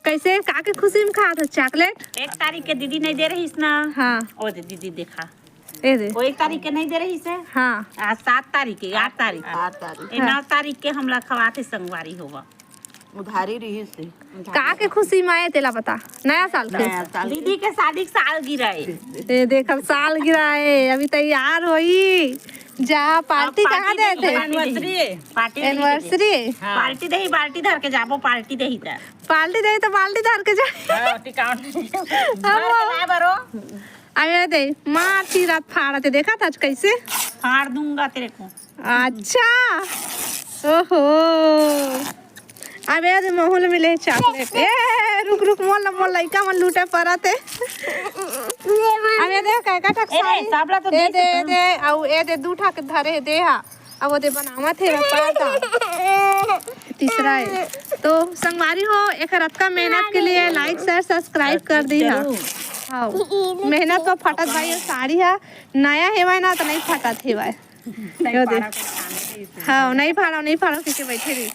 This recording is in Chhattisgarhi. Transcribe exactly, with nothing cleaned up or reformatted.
कैसे, का के खुशी में खात हो चॉकलेट? एक तारीख के दीदी नहीं दे रहीस ना। हाँ। ओ दे दीदी देखा, ए दे। वो एक तारीख के नहीं दे रहीस हे। हाँ। आज सात तारीख के, आठ तारीख के। आठ तारीख। ए, नौ तारीख के हमला खवात हे संगवारी होवा। उधारी रहीस हे। का के खुशी में आए तेला बता। नया साल के। नया साल। दीदी के शादी के साल गिरा है। ए देख, अब साल गिरा है, अभी तैयार होई। जा पार्टी कहाँ दे थे? एनिवर्सरी। पार्टी देही। एनिवर्सरी। पार्टी देही, पार्टी धर के जाबो, पार्टी देही त। पार्टी दे तो पार्टी धर के जा। हाँ, टिकाउन। अब लाए बरो। अबे दे, मार तीरत फाड़त हे, देखा था आज कैसे? फाड़ दूंगा तेरे को। अच्छा। ओहो। अबे दे, महूँ ल मिले चॉकलेट। ए रुक रुक, मोल मोल लइका मन लूटे परत हे। अबे दे, का का ठक ए रे, साड़ी। साबला तो ए दे दे, ए दे, अउ ए दे, दू ठा के धरे हे, दे हा। अब ओदे बनावत हे, व्यापार का। तीसरा है। तो संगवारी हो, एक रत्ता मेहनत के लिए लाइक शेयर सब्सक्राइब कर दी हा। हाँ, मेहनत पर फटत भाई, ये साड़ी है नया हेवय ना तो नहीं फटत हेवय। यो दे। हाँ, नहीं फाड़ो, नहीं फाड़ो, क्योंकि बैठे रही।